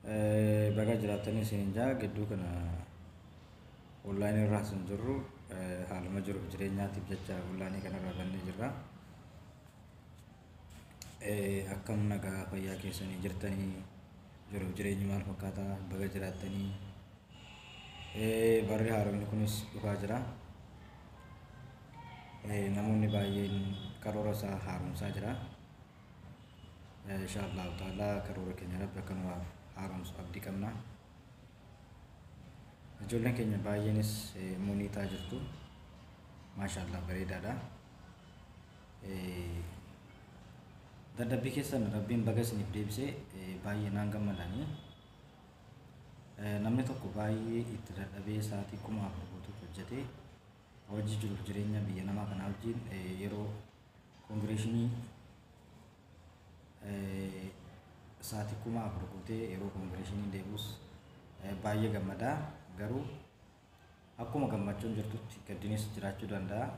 Baga jiraattanii isiniin jaa. Gidduu kana onlaayinii irraas hin jirru, haaluma jiruuf jireenyaatiif jecha onlaayinii kanarraa bannee jirra. Akkam nagaa fayyaa keessanii jirtanii? Jiruuf jireenyi maal fakkaata? Baga jiraattanii. Barri haaromni kunis dhufaa jira. Namoonni baay'een karoora isaa haaromsaa jira. Insha Allahu ta'ala karoora keenya Rabbi akka nu haaromsu abdii qabna. Ijoolleen keenya baay'eenis muniitaa jirtu. Maasha Allah, bareedaadha. Dadhabbii keessan Rabbiin baga isiniif deebisee, baay'ee naan gammadanii. Namni tokko baay'ee itti dadhabee sa'aatii 4000 guutuuf hojjetee, hojii jiruuf jireenya biyya namaa kanaa wajjin yeroo koongireeshinii sa'aatii 4000 guutee yeroo koongireeshinii deebi'us baay'ee gammadaa. Garuu akkuma gammachuun jirtutti gaddinis jiraachuu danda'a.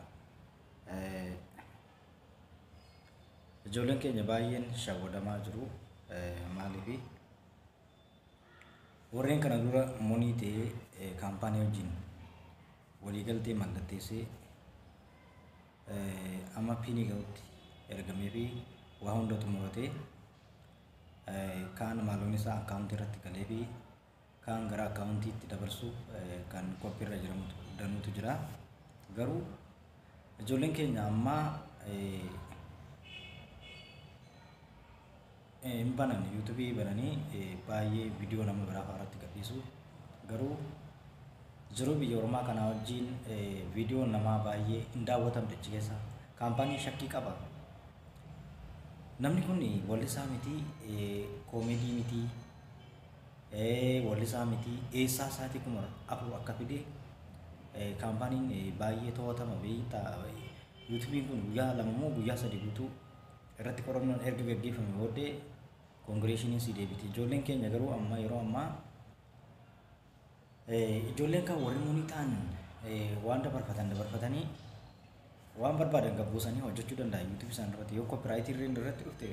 Ijoolleen keenya baay'een shawwadamaa jiru. Maaliifi warreen kana dura monii ta'ee kaampaanii wajjin waliigaltee mallatteessee amma piinii ga'utti ergamee fi waa hunda xumuratee, kaan maallaqni isaa akkaawuntii irratti galee fi kaan gara akkaawuntiitti dabarsuuf kan qophiirra jiramutu danuutu jira. Garuu ijoolleen keenya ammaa hin banan, yuutuubii bananii baay'ee viidiyoo nama biraa fa'aa irratti gadhiisu. Garuu jiruu biyya ormaa kanaa wajjin viidiyoon namaa baay'ee hin daawwatamte achi keessa. Kaampaanii shakkii qaba. Namni kun wallisaa miti, koomedii miti, wallisaa miti, eessaa isaatii 4000 akka fide kaampaaniin baay'ee to'atama beektaa. Yuutuubiin kun guyyaa 2 moo guyyaa 3 guutuu irratti qorannoon erga gaggeeffame booddee koongireeshiniin si deebiti. Ijoolleen keenya garuu amma yeroo ammaa ijoolleen kan warri monii ta'an waan dabarfatan dabarfatanii waan barbaadan gabbuusanii hojjechuu danda'a. Yuutuubii isaan irratti yoo koopiraayitii irratti dhufte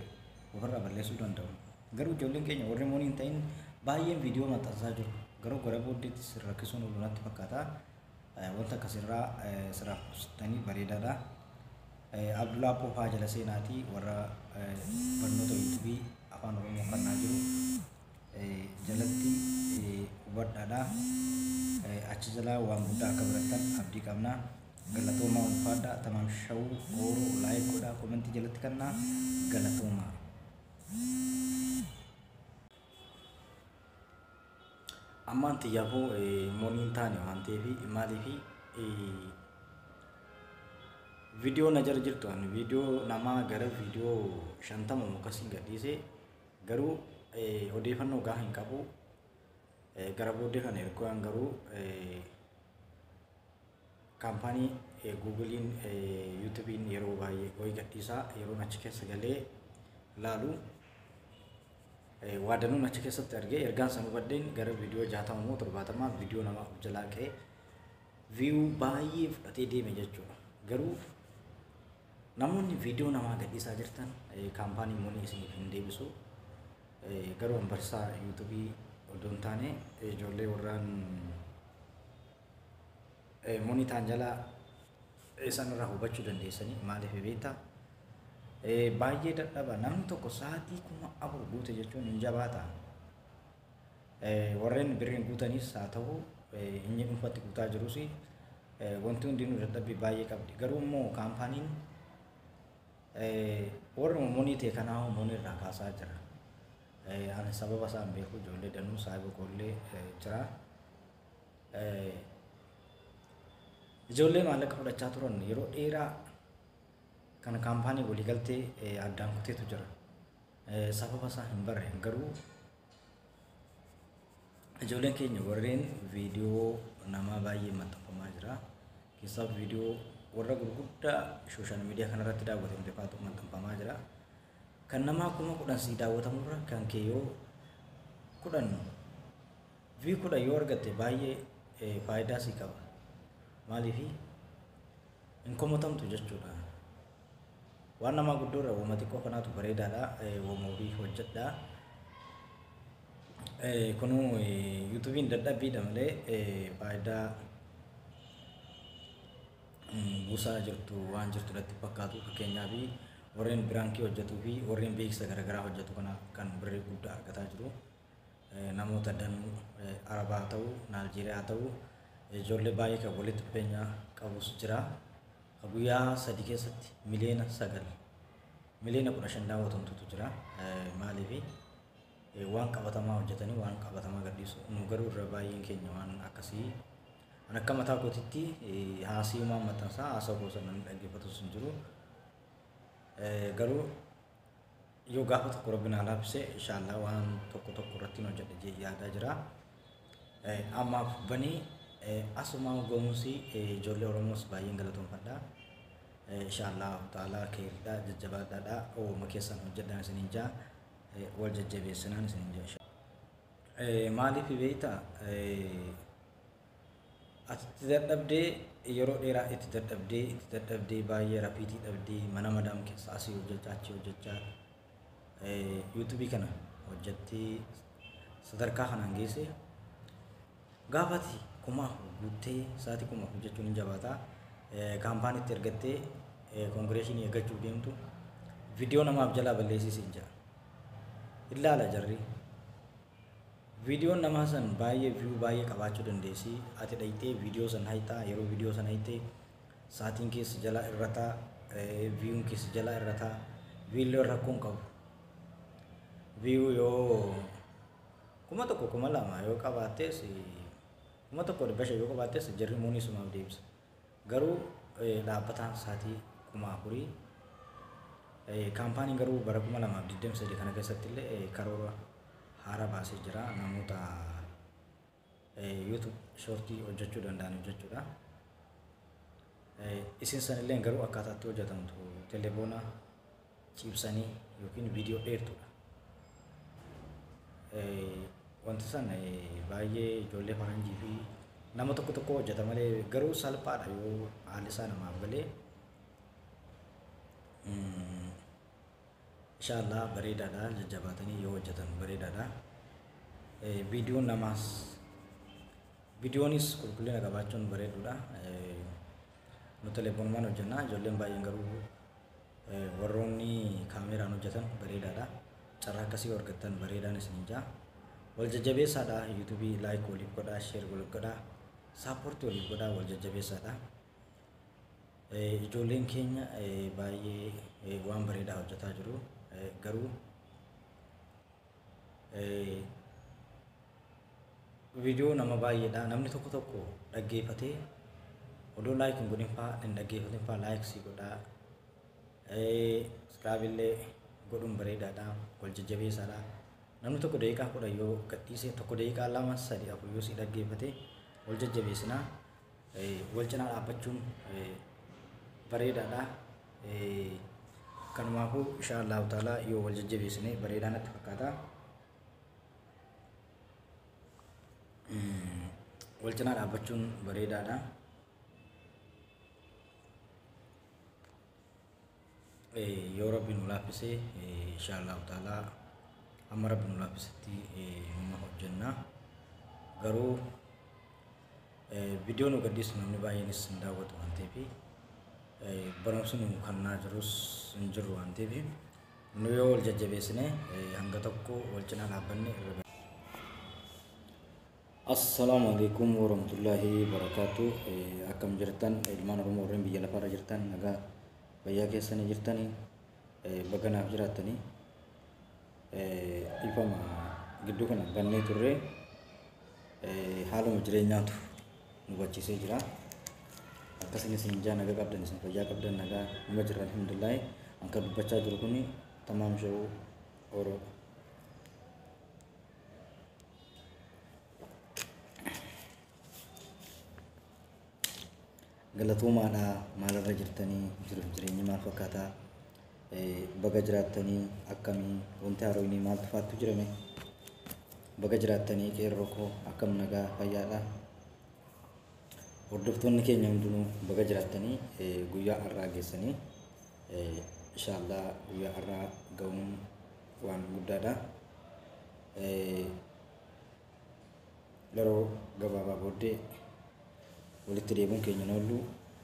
ofirraa balleessuu danda'u. Garuu ijoolleen keenya warri monii hin ta'in baay'een viidiyoo maxxansaa jiru. Garuu gara booddeetti rakkisuun oolu natti fakkaata. Wanta akkasirraa siraaf qusatanii bareedaadha. Abdullaa Poofaa jala seenaatii warra barnoota yuutuubii afaan Oromoo kannaa jiru jalatti hubadhaadha. Achi jalaa waan guddaa akka barattan abdii qabna. Galatoomaa, ulfaadha. Tamaam shawuu ooroo laayik godhaa, komentii jalatti kannaa, galatoomaa. Ammaan xiyyaafuu monii hin taane waan ta'eef, maaliif viidiyoo na jala jirtu ani viidiyoo namaa gara viidiyoo 50 akkasiin gadhiise, garuu odeeffannoo gahaa hin qabu. Gara booddee kana ergaan garuu kaampaanii guugiliin yuutuubiin yeroo baay'ee wayii gadhiisaa, yeroon achi keessa galee laalu waa danuun achi keessatti argee ergaan san hubadheen gara viidiyoo 60 moo 70 viidiyoo namaa of jalaa ka'ee viyuu baay'ee fudhatee deeme jechuudha. Garuu namoonni viidiyoo namaa gadhiisaa jirtan kaampaanii monii isiniif hin deebisu. Garuu an barsiisaa yuutuubii odoo hin taane ijoollee warraan monii ta'an jalaa isaan irraa hubachuu dandeessanii. Maaliif beektaa? Baay'ee dadhaba, namni tokko sa'aatii 4000 guute jechuun hin jabaata. Warreen birriin guutanis haa ta'u, inni dhuunfatti guutaa jirus, wanti hundinuu dadhabbii baay'ee qabdi. Garuu immoo kaampaaniin warra monii ta'e kanaa monii irraa kaasaa jira. Ani sababa isaan beeku, ijoollee danuu saahiba koollee jira. Ijoollee maallaqa fudhachaa turan yeroo dheeraa kan kaampaanii waliigaltee addaan kuteetu jira. Sababa isaa hin barre. Garuu ijoolleen keenya warreen viidiyoo namaa baay'ee maxxanfamaa jira. Keessaa viidiyoo warra gurguddaa sooshaal miidiyaa kanarratti daawwatan faatu maxxanfamaa jira. Kan namaa 10,000 sii daawwatamurra kan kee yoo 10 vii 10 yoo argatte baay'ee faayidaa sii qaba. Maaliifi hin komatamtu jechuudha. Waan namaa guddoo irra uuma xiqqoo kanaatu bareedaadha. Uuma ofii hojjedhaa. Kunuu yuutuubiin dadhabbiidha malee faayidaa buusaa jirtu waan jirtu natti fakkaatu. Fakkeenyaaf warreen biraankii hojjetuu fi warreen beeksisa garaagaraa hojjetu kana kan birrii guddaa argataa jiru. Namoota danuu Arabaa ta'u, Naaljeeriyaa ta'u, ijoollee baay'ee kan walitti dhufeenya qabus jira. Guyyaa 3 keessatti 9 miliyoona 15 miliyoona daawwatamtutu jira. Maaliif waan qabatamaa hojjetanii waan qabatamaa gadhiisu. Nu garuu irra baay'een keenya waan akkasii an akka mataa kootitti haasii waan maxxansaa haasaa koo sana namni dhaggeeffatus hin jiru. Garuu yoo gaafa tokko rabbi naa laaffise inshaallah waan tokko tokko irratti hojjedha jee yaadaa jira. Ammaaf banii asumaan ga'umsi ijoollee Oromoos baay'een galatoomfadha. Inshaallah ta'ala keeridha, jajjabaadhaadha, ooma keessan hojjedhaan isiniin jaa, wal jajjabeessinaan isiniin jaa. Maaliif beektaa, ati itti dadhabdee, yeroo dheeraa itti dadhabdee baay'ee rafiitii dhabdee, mana madaam keessa asii hojjechaa achii hojjechaa yuutuubii kana hojjettee sadarkaa kanaan geesse, gaafati 4,000 guuttee sa'aatii 4,000 jechuun hin jabaata. Kaampaaniitti ergattee kongireeshinii eeggachuuf deemtu viidiyoo namaaf jalaa balleessisiin jira. Ilaala jarri. Viidiyoon namaa san baay'ee view baay'ee qabaachuu dandeessi. Ati dhayitee viidiyoo san hayxaa, yeroo viidiyoo san hayxee sa'aatiin keessa jalaa irrataa, viewn keessa jalaa irrataa, viidiyoon rakkoon qabu. View yoo 1,000 2,000 yoo qabaattees, 1,500 yoo qabaattees, jarri muunii sumaaf deebisa. Garuu dhaabbataan sa'aatii 4,000. Kaampaaniin garuu bara 2023 kana keessatti illee karoora haaraa baasee jira, namoota YouTube shortii hojjechuu danda'an jechuudha. Isin sanillee garuu akkaataa itti hojjetamtu telefoona ciibsanii yookiin viidiyoo dheertuudha. Wanti san baay'ee ijoollee faranjii fi nama tokko tokko hojjeta malee garuu salphaadha yoo haalli isaa namaaf galee. Inshaallah bareedaadha, jajjabaatanii yoo hojjetan bareedaadha. Viidiyoon namaas viidiyoonis qulqullina qabaachuun bareeduudha. Nu telefoonumaan hojjenna, ijoolleen baay'een garuu warroonni kaameraan hojjetan bareedaadha. Carraa akkasii yoo argattan bareedaan isin jaa. Wal jajjabeessaadha, yuutuubii like waliif godhaa, share waliif godhaa, support waliif godhaa, wal jajjabeessaadha. Ijoolleen keenya baay'ee waan bareedaa hojjetaa jiru. Garuu viidiyoo nama baay'eedha. Namni tokko tokko dhaggeeffatee odoo like hin godhin fa'aa, hin dhaggeeffatin fa'aa like sii godhaa. Subscribe illee godhuun bareedaadha. Wal jajjabeessaadha. Namni tokko daqiiqaa 10 yoo gadhiise, tokko daqiiqaa 2, 3, 4 yoo si dhaggeeffate, wal jajjabeessinaa. Wal cinaa dhaabbachuun bareedaadha. Kanumaafuu insha Allahu ta'ala yoo wal jajjabeessine bareedaa natti fakkaata. Wal cinaa dhaabbachuun bareedaadha. Yoo rabbi nu laaffise insha Allahu ta'ala amma rabbi nu laaffisetti numa hojjenna. Garuu viidiyoo nu gadhiisu namni baay'eenis hin daawwatu waan ta'eef, barumsi nu kannaa jirus hin jiru waan ta'eef, nu yoo wal jajjabeessine hanga tokko wal cinaa dhaabbanne irra. Assalaamu alaikum warahmatullahi wabarakatuh. Akkam jirtan ilmaan Oromoo warreen biyya lafaarra jirtan? Nagaa fayyaa keessanii jirtanii? Baga naaf jiraattanii. Ifama gidduu kana bannee turre, haaluma jireenyaatu nu hubachiisee jira. Akkasiin isin ijaa nagaa qabdan, isin fayyaa qabdan, nagaa numa jirra, alhamdulillahi. An kan dubbachaa jiru kuni Tamaam Shawuu Oroodha. Galatoomaadha. Maalirra jirtanii? Jiruuf jireenyi maal fakkaataa? Baga jiraattanii. Akkamii wanti haroonii maaltu faattu jirame? Baga jiraattanii qeerroo koo, akkam nagaa fayyaadha? Hordoftoonni keenya hundinuu baga jiraattanii, guyyaa har'aa geessanii. Inshaallah guyyaa har'aa ga'uun waan guddaadha. Yeroo gabaabaa booddee walitti deebiin keenya hin oollu.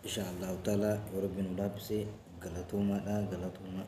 Insha Allahu ta'ala, yoo Rabbi nu laaffise. Galatoomaadha, galatoomaa.